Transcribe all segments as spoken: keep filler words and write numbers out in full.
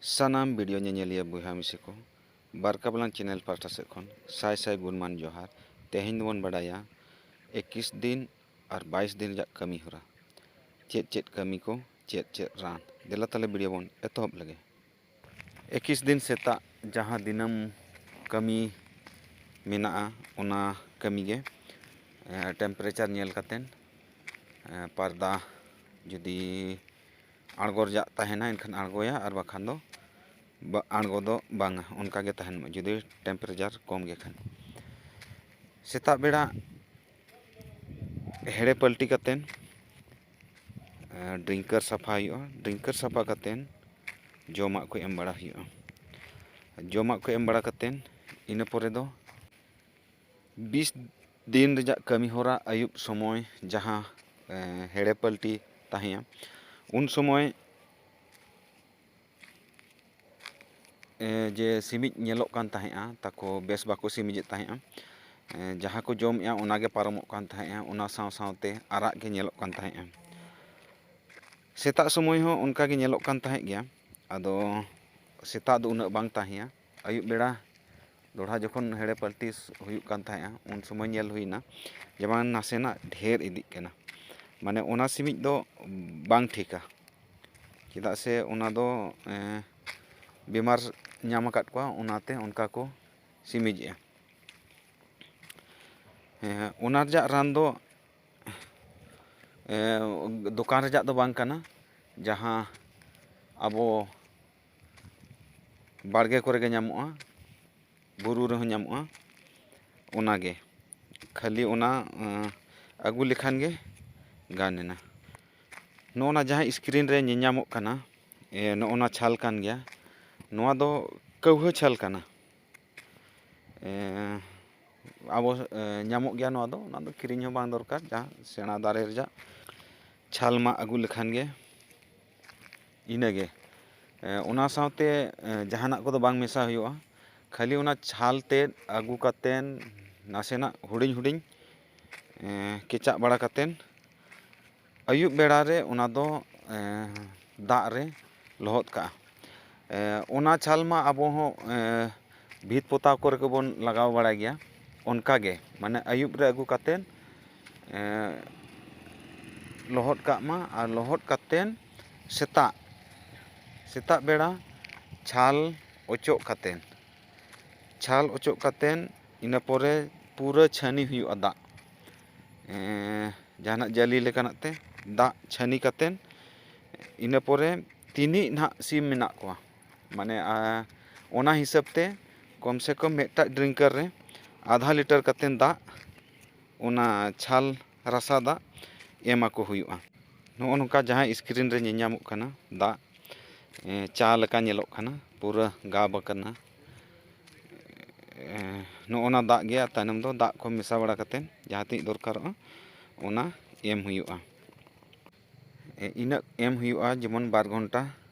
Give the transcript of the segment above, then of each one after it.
ᱥᱟᱱᱟᱢ ᱵᱷᱤᱰᱤᱭᱳ ᱧᱮᱧᱮᱞᱤᱭᱟᱹ ᱵᱚᱭᱦᱟ ᱢᱤᱥᱤ ᱠᱚ, ᱵᱟᱨᱠᱟ ᱵᱟᱞᱟᱝ ᱪᱮᱱᱮᱞ ᱯᱟᱦᱴᱟ ᱥᱮᱫ ᱠᱷᱚᱱ ᱥᱟᱭ ᱥᱟᱭ ᱜᱩᱱᱢᱟᱱ ᱡᱚᱦᱟᱨ᱾ ᱛᱮᱦᱮᱧ ᱫᱚᱵᱚᱱ ᱵᱟᱰᱟᱭᱟ ᱮᱠᱤᱥ ᱫᱤᱱ ᱟᱨ ᱵᱟᱭᱤᱥ ᱫᱤᱱ ᱨᱮᱭᱟᱜ ᱠᱟᱹᱢᱤ ᱦᱚᱨᱟ᱾ ᱪᱮᱫ ᱪᱮᱫ ᱠᱟᱹᱢᱤ ᱠᱚ, ᱪᱮᱫ ᱪᱮᱫ ᱨᱟᱱ? ᱫᱮᱞᱟ ᱛᱟᱦᱞᱮ ᱵᱷᱤᱰᱤᱭᱳ ᱵᱚᱱ ᱮᱛᱚᱦᱚᱵ ᱞᱮᱜᱮ᱾ ᱮᱠᱤᱥ ᱫᱤᱱ ᱥᱮᱛᱟᱜ ᱡᱟᱦᱟᱸ ᱫᱤᱱᱟᱹᱢ ᱠᱟᱹᱢᱤ ᱢᱮᱱᱟᱜᱼᱟ, ᱚᱱᱟ ᱠᱟᱹᱢᱤ ᱜᱮ᱾ ᱮ, ᱴᱮᱢᱯᱟᱨᱮᱪᱟᱨ ᱧᱮᱞ ᱠᱟᱛᱮᱱ, ᱮ, ᱯᱟᱨᱫᱟ ᱡᱩᱫᱤ ᱟᱬᱜᱚ ᱨᱮᱭᱟᱜ ᱛᱟᱦᱮᱱᱟ, ᱮᱱᱠᱷᱟᱱ ᱟᱬᱜᱚᱭᱟ, ᱟᱨ ᱵᱟᱠᱷᱟᱱ ᱫᱚ ᱵᱟ-, ᱟᱬᱜᱚ ᱫᱚ ᱵᱟᱝᱟ, ᱚᱱᱠᱟ ᱜᱮ ᱛᱟᱦᱮᱱ ᱢᱟ, ᱡᱩᱫᱤ ᱴᱮᱢᱯᱟᱨᱮᱪᱟᱨ ᱠᱚᱢ ᱜᱮ ᱠᱷᱟᱱ᱾ ᱥᱮᱛᱟᱜ ᱵᱮᱲᱟ ᱦᱮᱲᱮ ᱯᱟᱹᱞᱴᱤ ᱠᱟᱛᱮᱱ, ᱮ, ᱰᱨᱤᱝᱠᱟᱨ ᱥᱟᱯᱷᱟ ᱦᱩᱭᱩᱜᱼᱟ᱾ ᱰᱨᱤᱝᱠᱟᱨ ᱥᱟᱯᱷᱟ ᱠᱟᱛᱮᱱ ᱡᱚᱢᱟᱜ ᱠᱚ ᱮᱢ ᱵᱟᱲᱟ ᱦᱩᱭᱩᱜᱼᱟ᱾ ᱡᱚᱢᱟᱜ ᱠᱚ ᱮᱢ ᱵᱟᱲᱟ ᱠᱟᱛᱮᱱ, ᱤᱱᱟᱹ ᱯᱚᱨᱮ ᱫᱚ ᱵᱤᱥ ᱫᱤᱱ ᱨᱮᱭᱟᱜ ᱠᱟᱹᱢᱤ ᱦᱚᱨᱟ ᱟᱹᱭᱩᱵ ᱥᱚᱢᱚᱭ ᱡᱟᱦᱟᱸ, ᱮ, ᱦᱮᱲᱮ ᱯᱟᱹᱞᱴᱤ ᱛᱟᱦᱮᱸᱭᱟ, ᱩᱱ ᱥᱚᱢᱚᱭ, ᱮ, ᱡᱮ ᱥᱤᱢᱤᱡ ᱧᱮᱞᱚᱜ ᱠᱟᱱ ᱛᱟᱦᱮᱸᱫᱼᱟ, ᱛᱟᱠᱚ ᱵᱮᱥ ᱵᱟᱠᱚ ᱥᱤᱢᱤᱡᱮᱫ ᱛᱟᱦᱮᱸᱫᱼᱟ᱾ ᱮ, ᱡᱟᱦᱟᱸ ᱠᱚ ᱡᱚᱢᱮᱫᱼᱟ, ᱚᱱᱟ ᱜᱮ ᱯᱟᱨᱚᱢᱚᱜ ᱠᱟᱱ ᱛᱟᱦᱮᱸᱫᱼᱟ, ᱚᱱᱟ ᱥᱟᱶ ᱥᱟᱶᱛᱮ ᱟᱨᱟᱜ ᱜᱮ ᱧᱮᱞᱚᱜ ᱠᱟᱱ ᱛᱟᱦᱮᱸᱫᱼᱟ᱾ ᱥᱮᱛᱟᱜ ᱥᱚᱢᱚᱭ ᱦᱚᱸ ᱚᱱᱠᱟ ᱜᱮ ᱧᱮᱞᱚᱜ ᱠᱟᱱ ᱛᱟᱦᱮᱸᱫ ᱜᱮᱭᱟ᱾ ᱟᱫᱚ ᱥᱮᱛᱟᱜ ᱫᱚ ᱩᱱᱟᱹᱜ ᱵᱟᱝ ᱛᱟᱦᱮᱸᱭᱟ, ᱟᱹᱭᱩᱵ ᱵᱮᱲᱟ ᱫᱚᱦᱲᱟ ᱡᱚᱠᱷᱚᱱ ᱦᱮᱲᱮ ᱯᱟᱞᱴᱤ ᱦᱩᱭᱩᱜ ᱠᱟᱱ ᱛᱟᱦᱮᱸᱫᱼᱟ, ᱩᱱ ᱥᱚᱢᱚᱭ ᱧᱮᱞ ᱦᱩᱭᱱᱟ ᱡᱮ ᱵᱟᱝ ᱱᱟᱥᱮᱱᱟᱜ ᱰᱷᱮᱨ ᱤᱫᱤᱜ ᱠᱟᱱᱟ᱾ ᱢᱟᱱᱮ ᱚᱱᱟ ᱥᱤᱢᱤᱡ ᱫᱚ ᱵᱟᱝ ᱴᱷᱤᱠᱟ, ᱪᱮᱫᱟᱜ ᱥᱮ ᱚᱱᱟ ᱫᱚ, ᱮᱸ, ᱵᱤᱢᱟᱨ ᱧᱟᱢ ᱟᱠᱟᱫ ᱠᱚᱣᱟ, ᱚᱱᱟᱛᱮ ᱚᱱᱠᱟ ᱠᱚ ᱥᱤᱢᱤᱡᱮᱜᱼᱟ᱾ ᱮᱸ, ᱚᱱᱟ ᱨᱮᱭᱟᱜ ᱨᱟᱱ ᱫᱚ, ᱮᱸ, ᱫᱚᱠᱟᱱ ᱨᱮᱭᱟᱜ ᱫᱚ ᱵᱟᱝ ᱠᱟᱱᱟ, ᱡᱟᱦᱟᱸ ᱟᱵᱚ ᱵᱟᱲᱜᱮ ᱠᱚᱨᱮ ᱜᱮ ᱧᱟᱢᱚᱜᱼᱟ, ᱵᱩᱨᱩ ᱨᱮᱦᱚᱸ ᱧᱟᱢᱚᱜᱼᱟ, ᱚᱱᱟᱜᱮ᱾ ᱠᱷᱟᱹᱞᱤ ᱚᱱᱟ, ᱮᱸ, ᱟᱹᱜᱩ ᱞᱮᱠᱷᱟᱱ ᱜᱮ ᱜᱟᱱ ᱮᱱᱟ᱾ ᱱᱚᱜᱼᱚ ᱱᱟ ᱡᱟᱦᱟᱸ screen ᱨᱮ ᱧᱮᱧᱟᱢᱚᱜ ᱠᱟᱱᱟ, ᱮ, ᱱᱚᱜᱼᱚ ᱱᱟ ᱪᱷᱟᱞ ᱠᱟᱱ ᱜᱮᱭᱟ, ᱱᱚᱣᱟ ᱫᱚ ᱠᱟᱹᱣᱦᱟᱹ ᱪᱷᱟᱞ ᱠᱟᱱᱟ᱾ ᱮ, ᱟᱵᱚ, ᱮ, ᱧᱟᱢᱚᱜ ᱜᱮᱭᱟ ᱱᱚᱣᱟ ᱫᱚ, ᱚᱱᱟ ᱫᱚ ᱠᱤᱨᱤᱧ ᱦᱚᱸ ᱵᱟᱝ ᱫᱚᱨᱠᱟᱨ, ᱡᱟᱦᱟᱸ ᱥᱮᱬᱟ ᱫᱟᱨᱮ ᱨᱮᱭᱟᱜ ᱪᱷᱟᱞ ᱢᱟᱜ ᱟᱹᱜᱩ ᱞᱮᱠᱷᱟᱱ ᱜᱮ ᱤᱱᱟᱹᱜᱮ᱾ ᱮ, ᱚᱱᱟ ᱥᱟᱶᱛᱮ, ᱮ, ᱡᱟᱦᱟᱱᱟᱜ ᱠᱚᱫᱚ ᱵᱟᱝ ᱢᱮᱥᱟ ᱦᱩᱭᱩᱜᱼᱟ, ᱠᱷᱟᱹᱞᱤ ᱚᱱᱟ ᱪᱷᱟᱞ ᱛᱮᱫ ᱟᱹᱜᱩ ᱠᱟᱛᱮᱱ ᱱᱟᱥᱮᱱᱟᱜ ᱦᱩᱰᱤᱧ ᱦᱩᱰᱤᱧ, ᱮ, ᱠᱮᱪᱟᱜ ᱵᱟᱲᱟ ᱠᱟᱛᱮᱱ ᱟᱹᱭᱩᱵ ᱵᱮᱲᱟ ᱨᱮ ᱚᱱᱟ ᱫᱚ, ᱮ, ᱫᱟᱜ ᱨᱮ ᱞᱚᱦᱚᱫ ᱠᱟᱜᱼᱟ᱾ ᱚᱱᱟ ᱪᱷᱟᱞ ᱢᱟ ᱟᱵᱚ ᱦᱚᱸ ᱵᱷᱤᱛ ᱯᱚᱛᱟᱣ ᱠᱚᱨᱮ ᱜᱮᱵᱚᱱ ᱞᱟᱜᱟᱣ ᱵᱟᱲᱟᱭ ᱜᱮᱭᱟ᱾ ᱚᱱᱠᱟ ᱜᱮ ᱢᱟᱱᱮ ᱟᱹᱭᱩᱵ ᱨᱮ ᱟᱹᱜᱩ ᱠᱟᱛᱮᱫ ᱞᱚᱦᱚᱫ ᱠᱟᱜ ᱢᱟ, ᱟᱨ ᱞᱚᱦᱚᱫ ᱠᱟᱛᱮᱫ ᱥᱮᱛᱟᱜ ᱥᱮᱛᱟᱜ ᱵᱮᱲᱟ ᱪᱷᱟᱞ ᱚᱪᱚᱜ ᱠᱟᱛᱮᱫ ᱪᱷᱟᱞ ᱚᱪᱚᱜ ᱠᱟᱛᱮᱫ ᱤᱱᱟᱹ ᱯᱚᱨᱮ ᱯᱩᱨᱟᱹ ᱪᱷᱟᱹᱱᱤ ᱦᱩᱭᱩᱜᱼᱟ ᱫᱟᱜ᱾ ᱡᱟᱦᱟᱱᱟᱜ ᱡᱟᱹᱞᱤ ᱞᱮᱠᱟᱱᱟᱜ ᱛᱮ ᱫᱟᱜ ᱪᱷᱟᱹᱱᱤ ᱠᱟᱛᱮᱫ ᱤᱱᱟᱹ ᱯᱚᱨᱮ ᱛᱤᱱᱤᱡ ᱱᱟᱦᱟᱜ ᱥᱤᱢ ᱢᱮᱱᱟᱜ ᱠᱚᱣᱟ, ᱢᱟᱱᱮ ᱚᱱᱟ ᱦᱤᱥᱟᱹᱵ ᱛᱮ ᱠᱚᱢ ᱥᱮ ᱠᱚᱢ ᱢᱤᱫᱴᱟᱜ ᱰᱨᱤᱝᱠᱟᱨ ᱨᱮ ᱟᱫᱷᱟ ᱞᱤᱴᱟᱨ ᱠᱟᱛᱮᱫ ᱫᱟᱜ, ᱚᱱᱟ ᱪᱷᱟᱞ ᱨᱟᱥᱟ ᱫᱟᱜ ᱮᱢ ᱟᱠᱚ ᱦᱩᱭᱩᱜᱼᱟ᱾ ᱱᱚᱜᱼᱚ ᱱᱚᱝᱠᱟ ᱡᱟᱦᱟᱸ ᱥᱠᱨᱤᱱ ᱨᱮ ᱧᱮᱞ ᱧᱟᱢᱚᱜ ᱠᱟᱱᱟ ᱫᱟᱜ, ᱪᱟ ᱞᱮᱠᱟ ᱧᱮᱞᱚᱜ ᱠᱟᱱᱟ, ᱯᱩᱨᱟᱹ ᱜᱟᱵ ᱟᱠᱟᱱᱟ᱾ ᱱᱚᱜᱼᱚ ᱱᱟ ᱫᱟᱜ ᱜᱮ ᱛᱟᱭᱱᱚᱢ ᱫᱚ ᱫᱟᱜ ᱠᱚ ᱢᱮᱥᱟ ᱵᱟᱲᱟ ᱠᱟᱛᱮᱫ ᱡᱟᱦᱟᱸ ᱛᱤᱱᱟᱹᱜ ᱫᱚᱨᱠᱟᱨᱚᱜᱼᱟ ᱚᱱᱟ ᱮᱢ ᱦᱩᱭᱩᱜᱼᱟ᱾ ᱤᱱᱟᱹᱜ ᱮᱢ ᱦᱩᱭᱩᱜᱼᱟ ᱡᱮᱢᱚᱱ ᱵᱟᱨ ᱜᱷᱚᱱᱴᱟ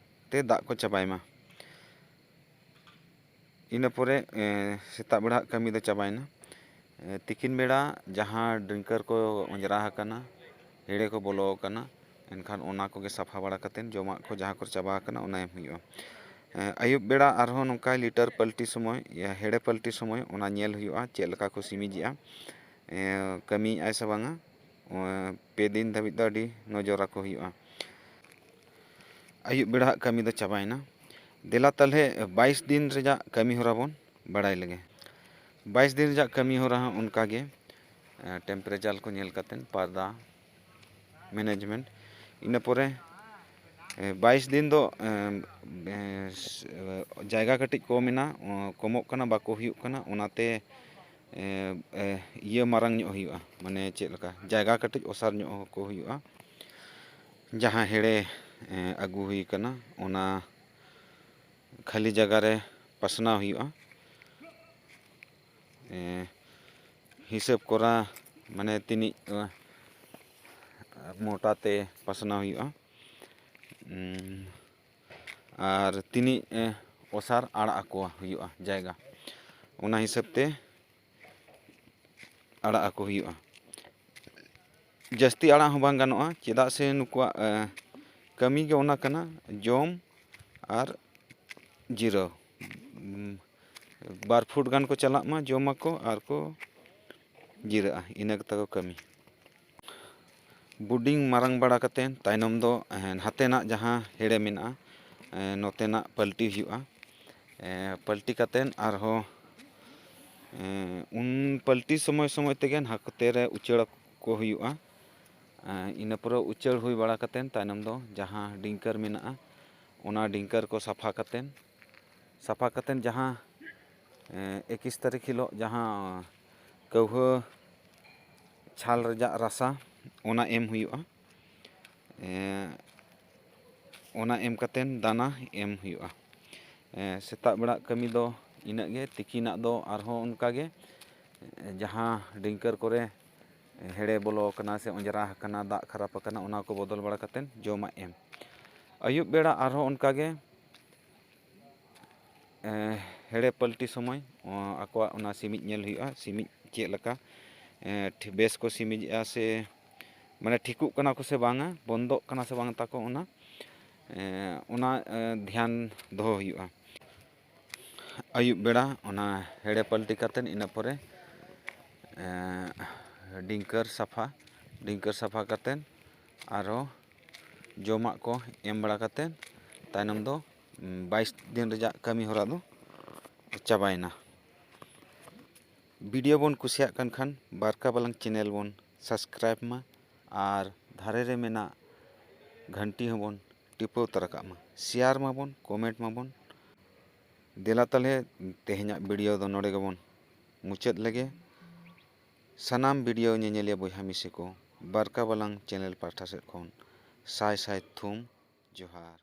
ᱛᱮ ᱫᱟᱜ ᱠᱚ ᱪᱟᱵᱟᱭ ᱢᱟ᱾ ᱤᱱᱟᱹ ᱯᱚᱨᱮ ᱥᱮᱛᱟᱜ ᱵᱮᱲᱟ ᱠᱟᱹᱢᱤ ᱫᱚ ᱪᱟᱵᱟᱭᱮᱱᱟ᱾ ᱛᱤᱠᱤᱱ ᱵᱮᱲᱟ ᱡᱟᱦᱟᱸ ᱰᱨᱤᱝᱠᱟᱨ ᱠᱚ ᱚᱸᱡᱽᱨᱟ ᱟᱠᱟᱱᱟ, ᱦᱮᱲᱮ ᱠᱚ ᱵᱚᱞᱚ ᱟᱠᱟᱱᱟ, ᱮᱱᱠᱷᱟᱱ ᱚᱱᱟ ᱠᱚᱜᱮ ᱥᱟᱯᱷᱟ ᱵᱟᱲᱟ ᱠᱟᱛᱮᱫ ᱡᱚᱢᱟᱜ ᱠᱚ ᱡᱟᱦᱟᱸ ᱠᱚᱨᱮ ᱪᱟᱵᱟ ᱟᱠᱟᱱᱟ ᱚᱱᱟ ᱮᱢ ᱦᱩᱭᱩᱜᱼᱟ᱾ ᱟᱹᱭᱩᱵ ᱵᱮᱲᱟ ᱟᱨᱦᱚᱸ ᱱᱚᱝᱠᱟ ᱞᱤᱴᱟᱨ ᱯᱟᱞᱴᱤ ᱥᱚᱢᱚᱭ, ᱦᱮᱲᱮ ᱯᱟᱞᱴᱤ ᱥᱚᱢᱚᱭ ᱚᱱᱟ ᱧᱮᱞ ᱦᱩᱭᱩᱜᱼᱟ ᱪᱮᱫ ᱞᱮᱠᱟ ᱠᱚ ᱥᱤᱢᱤᱡᱮᱜᱼᱟ, ᱠᱟᱹᱢᱤᱭᱮᱫᱼᱟᱭ ᱥᱮ ᱵᱟᱝᱟ᱾ ᱯᱮ ᱫᱤᱱ ᱫᱷᱟᱹᱵᱤᱡ ᱫᱚ ᱟᱹᱰᱤ ᱱᱚᱡᱚᱨ ᱟᱠᱚ ᱦᱩᱭᱩᱜᱼᱟ᱾ ᱟᱹᱭᱩᱵ ᱵᱮᱲᱟ ᱦᱟᱸᱜ ᱠᱟᱹᱢᱤ ᱫᱚ ᱪᱟᱵᱟᱭᱮᱱᱟ᱾ ᱫᱮᱞᱟ ᱛᱟᱦᱚᱞᱮ ᱵᱟᱭᱤᱥ ᱫᱤᱱ ᱨᱮᱭᱟᱜ ᱠᱟᱹᱢᱤ ᱦᱚᱨᱟ ᱵᱚᱱ ᱵᱟᱲᱟᱭ ᱞᱮᱜᱮ᱾ ᱵᱟᱭᱤᱥ ᱫᱤᱱ ᱨᱮᱭᱟᱜ ᱠᱟᱹᱢᱤ ᱦᱚᱨᱟ ᱦᱚᱸ ᱚᱱᱠᱟ ᱜᱮ, ᱴᱮᱢᱯᱟᱨᱮᱪᱟᱨ ᱠᱚ ᱧᱮᱞ ᱠᱟᱛᱮᱫ ᱯᱟᱨᱫᱟ ᱢᱮᱱᱮᱡᱽᱢᱮᱱᱴ᱾ ᱤᱱᱟᱹ ᱯᱚᱨᱮ ᱵᱟᱭᱤᱥ ᱫᱤᱱ ᱫᱚ ᱡᱟᱭᱜᱟ ᱠᱟᱹᱴᱤᱡ ᱠᱚᱢ ᱮᱱᱟ, ᱠᱚᱢᱚᱜ ᱠᱟᱱᱟ, ᱵᱟᱠᱚ ᱦᱩᱭᱩᱜ ᱠᱟᱱᱟ, ᱚᱱᱟᱛᱮ ᱤᱭᱟᱹ ᱢᱟᱨᱟᱝ ᱧᱚᱜ ᱦᱩᱭᱩᱜᱼᱟ, ᱢᱟᱱᱮ ᱪᱮᱫ ᱞᱮᱠᱟ ᱡᱟᱭᱜᱟ ᱠᱟᱹᱴᱤᱡ ᱚᱥᱟᱨ ᱧᱚᱜ ᱠᱚ ᱦᱩᱭᱩᱜᱼᱟ᱾ ᱡᱟᱦᱟᱸ ᱦᱮᱲᱮ ᱟᱹᱜᱩ ᱦᱩᱭ ᱠᱟᱱᱟ ᱚᱱᱟ ᱠᱷᱟᱹᱞᱤ ᱡᱟᱭᱜᱟ ᱨᱮ ᱯᱟᱥᱱᱟᱣ ᱦᱩᱭᱩᱜᱼᱟ᱾ ᱦᱤᱥᱟᱹᱵ ᱠᱚᱨᱟ ᱢᱟᱱᱮ ᱛᱤᱱᱤᱡ ᱢᱚᱴᱟ ᱛᱮ ᱯᱟᱥᱱᱟᱣ ᱦᱩᱭᱩᱜᱼᱟ᱾ ᱟᱨ ᱛᱤᱱᱤᱡ ᱚᱥᱟᱨ ᱟᱲᱟᱜ ᱟᱠᱚ ᱦᱩᱭᱩᱜᱼᱟ ᱡᱟᱭᱜᱟ, ᱚᱱᱟ ᱦᱤᱥᱟᱹᱵ ᱛᱮ ᱟᱲᱟᱜ ᱟᱠᱚ ᱦᱩᱭᱩᱜᱼᱟ᱾ ᱡᱟᱹᱥᱛᱤ ᱟᱲᱟᱜ ᱦᱚᱸ ᱵᱟᱝ ᱜᱟᱱᱚᱜᱼᱟ, ᱪᱮᱫᱟᱜ ᱥᱮ ᱱᱩᱠᱩᱣᱟᱜ ᱠᱟᱹᱢᱤ ᱜᱮ ᱚᱱᱟ ᱠᱟᱱᱟ, ᱡᱚᱢ ᱟᱨ ᱡᱤᱨᱟᱹᱣ᱾ ᱩᱢ, ᱵᱟᱨ ᱯᱷᱩᱴ ᱜᱟᱱ ᱠᱚ ᱪᱟᱞᱟᱜ ᱢᱟ, ᱡᱚᱢᱟᱠᱚ ᱟᱨ ᱠᱚ ᱡᱤᱨᱟᱹᱜᱼᱟ, ᱤᱱᱟᱹ ᱜᱮᱛᱟ ᱠᱚ ᱠᱟᱹᱢᱤ᱾ ᱵᱩᱰᱤᱝ ᱢᱟᱨᱟᱝ ᱵᱟᱲᱟ ᱠᱟᱛᱮᱫ ᱛᱟᱭᱱᱚᱢ ᱫᱚ, ᱮᱸ, ᱱᱟᱛᱮᱱᱟᱜ ᱡᱟᱦᱟᱸ ᱦᱮᱲᱮ ᱢᱮᱱᱟᱜᱼᱟ, ᱮᱸ, ᱱᱚᱛᱮᱱᱟᱜ ᱯᱟᱹᱞᱴᱤ ᱦᱩᱭᱩᱜᱼᱟ᱾ ᱮᱸ, ᱯᱟᱹᱞᱴᱤ ᱠᱟᱛᱮᱫ ᱟᱨᱦᱚᱸ, ᱮᱸ, ᱩᱱ ᱯᱟᱹᱞᱴᱤ ᱥᱚᱢᱚᱭ ᱥᱚᱢᱚᱭ ᱛᱮᱜᱮ ᱱᱟᱛᱮ ᱨᱮ ᱩᱪᱟᱹᱲ ᱠᱚ ᱦᱩᱭᱩᱜᱼᱟ᱾ ᱮᱸ, ᱤᱱᱟᱹ ᱯᱚᱨᱮ ᱩᱪᱟᱹᱲ ᱦᱩᱭ ᱵᱟᱲᱟ ᱠᱟᱛᱮᱫ ᱛᱟᱭᱱᱚᱢ ᱫᱚ ᱡᱟᱦᱟᱸ ᱰᱤᱝᱠᱟᱨ ᱢᱮᱱᱟᱜᱼᱟ, ᱚᱱᱟ ᱰᱤᱝᱠᱟᱨ ᱠᱚ ᱥᱟᱯᱷᱟ ᱠᱟᱛᱮᱫ, ᱥᱟᱯᱷᱟ ᱠᱟᱛᱮᱫ ᱡᱟᱦᱟᱸ, ᱮᱸ, ᱮᱠᱤᱥ ᱛᱟᱹᱨᱤᱠᱷ ᱦᱤᱞᱳᱜ ᱡᱟᱦᱟᱸ ᱠᱟᱹᱣᱦᱟᱹ ᱪᱷᱟᱞ ᱨᱮᱭᱟᱜ ᱨᱟᱥᱟ, ᱚᱱᱟ ᱮᱢ ᱦᱩᱭᱩᱜᱼᱟ᱾ ᱮᱸ, ᱚᱱᱟ ᱮᱢ ᱠᱟᱛᱮᱫ ᱫᱟᱱᱟ ᱮᱢ ᱦᱩᱭᱩᱜᱼᱟ᱾ ᱮᱸ, ᱥᱮᱛᱟᱜ ᱵᱮᱲᱟ ᱠᱟᱹᱢᱤ ᱫᱚ ᱤᱱᱟᱹᱜ ᱜᱮ, ᱛᱤᱠᱤᱱᱟᱜ ᱫᱚ ᱟᱨᱦᱚᱸ ᱚᱱᱠᱟ ᱜᱮ, ᱮᱸ, ᱡᱟᱦᱟᱸ ᱰᱤᱝᱠᱟᱨ ᱠᱚᱨᱮ ᱦᱮᱲᱮ ᱵᱚᱞᱚ ᱟᱠᱟᱱᱟ ᱥᱮ ᱚᱸᱡᱽᱨᱟ ᱟᱠᱟᱱᱟ, ᱫᱟᱜ ᱠᱷᱟᱨᱟᱯ ᱟᱠᱟᱱᱟ, ᱚᱱᱟ ᱠᱚ ᱵᱚᱫᱚᱞ ᱵᱟᱲᱟ ᱠᱟᱛᱮᱫ ᱡᱚᱢᱟᱜ ᱮᱢ᱾ ᱟᱹᱭᱩᱵ ᱵᱮᱲᱟ ᱟᱨᱦᱚᱸ ᱚᱱᱠᱟ ᱜᱮ, ᱮᱸ, ᱦᱮᱲᱮ ᱯᱟᱹᱞᱴᱤ ᱥᱚᱢᱚᱭ, ᱚ, ᱟᱠᱚᱣᱟᱜ ᱚᱱᱟ ᱥᱤᱢᱤᱡ ᱧᱮᱞ ᱦᱩᱭᱩᱜᱼᱟ, ᱥᱤᱢᱤᱡ ᱪᱮᱫ ᱞᱮᱠᱟ, ᱮᱸ, ᱴᱷᱤ-, ᱵᱮᱥ ᱠᱚ ᱥᱤᱢᱤᱡᱮᱜᱼᱟ ᱥᱮ, ᱢᱟᱱᱮ, ᱴᱷᱤᱠᱚᱜ ᱠᱟᱱᱟ ᱠᱚ ᱥᱮ ᱵᱟᱝᱟ, ᱵᱚᱱᱫᱚᱜ ᱠᱟᱱᱟ ᱥᱮ ᱵᱟᱝ ᱛᱟᱠᱚ, ᱚᱱᱟ, ᱮᱸ, ᱚᱱᱟ, ᱮᱸ, ᱫᱷᱮᱭᱟᱱ ᱫᱚᱦᱚ ᱦᱩᱭᱩᱜᱼᱟ᱾ ᱟᱹᱭᱩᱵ ᱵᱮᱲᱟ ᱚᱱᱟ ᱦᱮᱲᱮ ᱯᱟᱹᱞᱴᱤ ᱠᱟᱛᱮᱫ, ᱤᱱᱟᱹ ᱯᱚᱨᱮ, ᱮᱸ, ᱰᱤᱝᱠᱟᱨ ᱥᱟᱯᱷᱟ, ᱰᱤᱝᱠᱟᱨ ᱥᱟᱯᱷᱟ ᱠᱟᱛᱮᱫ ᱟᱨᱦᱚᱸ ᱡᱚᱢᱟᱜ ᱠᱚ ᱮᱢ ᱵᱟᱲᱟ ᱠᱟᱛᱮᱫ, ᱛᱟᱭᱱᱚᱢ ᱫᱚ, ᱩᱢ, ᱵᱟᱭᱤᱥ ᱫᱤᱱ ᱨᱮᱭᱟᱜ ᱠᱟᱹᱢᱤ ᱦᱚᱨᱟ ᱫᱚ ᱪᱟᱵᱟᱭᱮᱱᱟ᱾ ᱵᱷᱤᱰᱤᱭᱳ ᱵᱚᱱ ᱠᱩᱥᱤᱭᱟᱜ ᱠᱟᱱ ᱠᱷᱟᱱ ᱵᱟᱨᱠᱟ ᱵᱟᱞᱟᱝ ᱪᱮᱱᱮᱞ ᱵᱚᱱ ᱥᱟᱵᱥᱠᱨᱟᱭᱤᱵᱽ ᱢᱟ ᱟᱨ ᱫᱷᱟᱨᱮ ᱨᱮ ᱢᱮᱱᱟᱜ ᱜᱷᱟᱱᱴᱤ ᱦᱚᱸᱵᱚᱱ ᱴᱤᱯᱟᱹᱣ ᱛᱟᱨᱟ ᱠᱟᱜ ᱢᱟ, ᱥᱮᱭᱟᱨ ᱢᱟᱵᱚᱱ, ᱠᱚᱢᱮᱱᱴ ᱢᱟᱵᱚᱱ᱾ ᱫᱮᱞᱟ ᱛᱟᱦᱞᱮ ᱛᱮᱦᱮᱧᱟᱜ ᱵᱷᱤᱰᱤᱭᱳ ᱫᱚ ᱱᱚᱰᱮ ᱜᱮᱵᱚᱱ ᱢᱩᱪᱟᱹᱫ ᱞᱮᱜᱮ᱾ ᱥᱟᱱᱟᱢ ᱵᱷᱤᱰᱤᱭᱳ ᱧᱮᱧᱮᱞᱤᱭᱟᱹ ᱵᱚᱭᱦᱟ ᱢᱤᱥᱤ ᱠᱚ ᱵᱟᱨᱠᱟ ᱵᱟᱞᱟᱝ ᱪᱮᱱᱮᱞ ᱯᱟᱦᱴᱟ ᱥᱮᱫ ᱠᱷᱚᱱ ᱥᱟᱭ ᱥᱟᱭ ᱛᱷᱩᱢ ᱡᱚᱦᱟᱨ᱾